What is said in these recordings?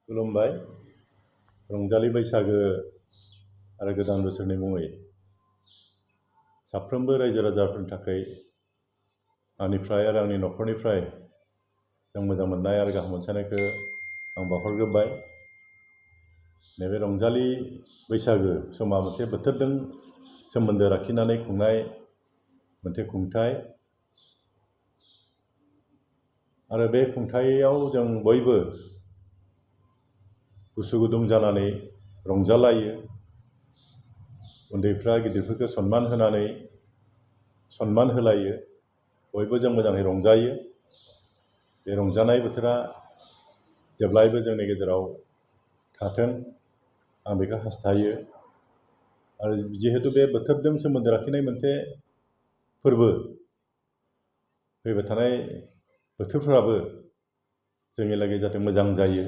खुलुमबाय। रंजालि बैसागो आरो गोदान बोसोरनि मुङै साफ्रोमबो रायजो राजाफोरनि थाखाय आंनिफ्राय आरो आंनि न'खरनिफ्राय जों मोजां मोननाय आरो गाहाम मोनसायनायखौ आं बावहरग्रोबाय। नैबे रंजालि बैसागो समा मोनसे बोथोरजों सोमोन्दो लाखिनानै खुंनाय मोनसे खुंथाय आरो बे खुंथायाव जों बयबो गोसो गुदुं जानानै रंजालायो। उन्दैफ्रा गिदिरफोरखौ सन्मान होनानै सन्मान होलायो। बयबो जों मोजाङै रंजायो। बे रंजानाय बोथोरा जेब्लायबो जोंनि गेजेराव थाथों आं बेखौ हास्थायो। आरो जिहेतु बे बोथोरजों सोमोन्दो लाखिनाय मोनसे फोरबो, फैबाय थानाय बोथोरफोराबो जोंनि लागै जाहाथे मोजां जायो।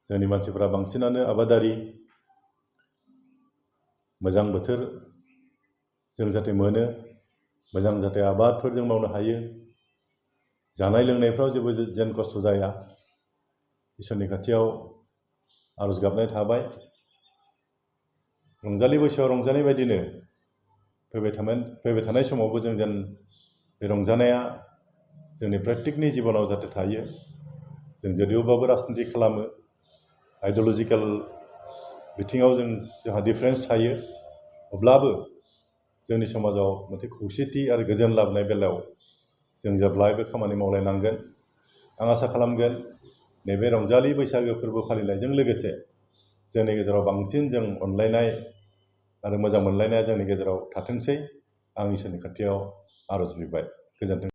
जोंनि मानसिफ्रा बांसिनानो आबादारि, मोजां बोथोर जों जाहाथे मोनो, मोजां जाहाथे आबादफोर जों मावनो हायो, जानाय लोंनायफ्राव जेबो जेन खस्थ' जाया, इसोरनि खाथियाव आरज गाबनाय थाबाय। रंजालि बैसागोआव रंजानाय बायदिनो फैबाय थानाय समावबो जों जेन बे रंजानाया जोंनि प्रत्येकनि जिबनाव जाहाथे थायो। जों जदिवबाबो राजनिति खालामो, आइडिय'लजिकेल बिथिङाव जोंहा डिफारेन्स थायो, अब्लाबो जोंनि समाजाव मोनसे खौसेथि आरो गोजोन लाबोनाय बेलायाव जों जेब्लायबो खामानि मावलायनांगोन। आं आसा खालामगोन नैबे रंजालि बैसागो फोरबो फालिनायजों लोगोसे जोंनि गेजेराव बांसिन जों अनलायनाय आरो मोजां मोनलायनाया जोंनि गेजेराव थाथोंसै। आं इसोरनि खाथियाव आरज बिबाय। गोजोन्थों।